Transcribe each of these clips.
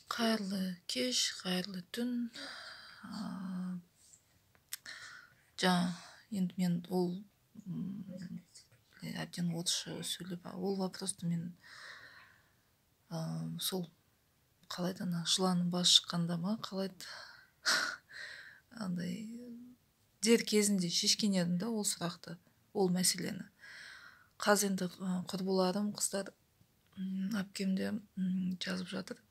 Қайырлы кеш, қайырлы түн. Жаңа енді мен ол әбден орысша сөйлеп, ол вопросты мен сол қалай еді, ана жыланның басы шыққанда ма, қалай еді, андай дер кезінде шешкен едім да ол сұрақты, ол мәселені. Қазір енді құрбыларым, қыздар, әпкем де жазып жатыр.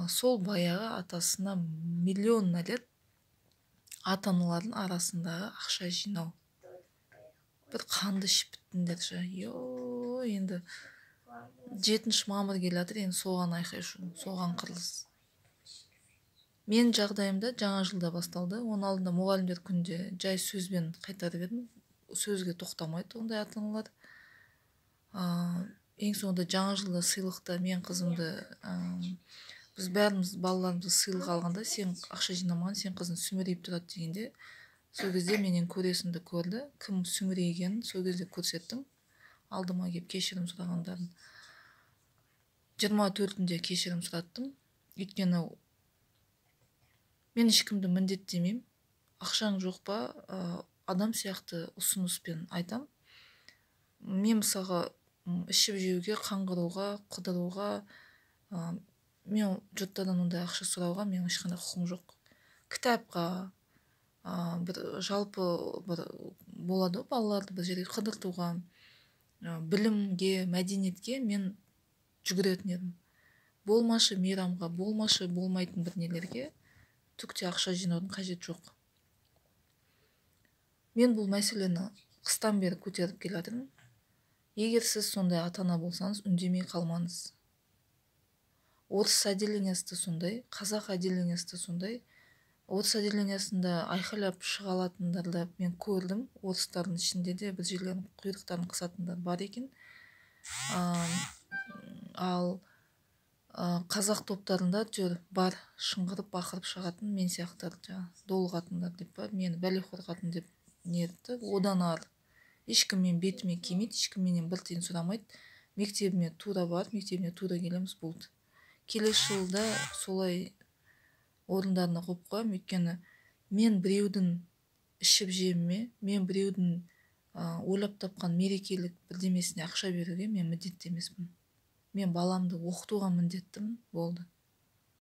Сол баяғы атасына миллион нәлет ата-аналардың арасындағы ақша жинау. Бір қанды ішіп біттіңдерші. Йо, енді 7 мамыр келе жатыр, енді соған айқай шу, соған қырылыс. Мен жағдайымда жаңа жылда басталды. Оның алдында мұғалімдер күнде жай сөзбен қайтарып едім. Сөзге тоқтамайды ондай ата-аналар. Ең соңында жаңа жылда сыйлықта мен қызымды, біз бәріміз балаларымызды сыйлық алғанда, сен ақша жинамаған, сен қызың сүмірейіп тұрады дегенде, сол кезде менен көресіңді көрді, кім сүмірейгенін сол кезде көрсеттім. Алдыма келіп кешірім сұрағандарын. 24-інде кешірім сұраттым. Өйткені мен ешкімді міндеттемеймін. Ақшаң жоқ па, адам сияқты ұсыныспен айтам. Мен мысалға ішіп жеуге, қаңғыруға, қыдыруға, мен жұрттардан ондай ақша сұрауға менің ешқандай құқым жоқ. Кітапқа, бір жалпы бір болады ғой, балаларды бір жерге қыдыртуға, білімге, мәдениетке мен жүгіретін едім. Болмашы мейрамға, болмашы болмайтын бір нелерге түк те ақша жинаудың қажеті жоқ. Мен бұл мәселені қыстан бері көтеріп келе жатырмын. Егер сіз сондай ата-ана болсаңыз, үндемей қалмаңыз. Орыс отделениесі де сондай, қазақ отделениесі де сондай. Орыс отделениесінде айқайлап шыға алатындарды мен көрдім. Орыстардың ішінде де бір жерлерін, құйрықтарын қысатындар бар екен. Ал қазақ топтарында әйтеуір бар шыңғырып бақырып шығатын мен сияқтылар, жаңағы долығатындар деп па, мені бәлеқор қатын деп нетті. Одан ары ешкім менің бетіме келмейді, ешкім менен бір тиын сұрамайды. Мектебіме тура барып, мектебіме тура келеміз, болды. Келесі жылда солай орындарына қойып қоямын, өйткені мен біреудің ішіп жеміме, мен біреудің ойлап тапқан мерекелік бірдемесіне ақша беруге мен міндетті емеспін. Мен баламды оқытуға міндеттімін, болды.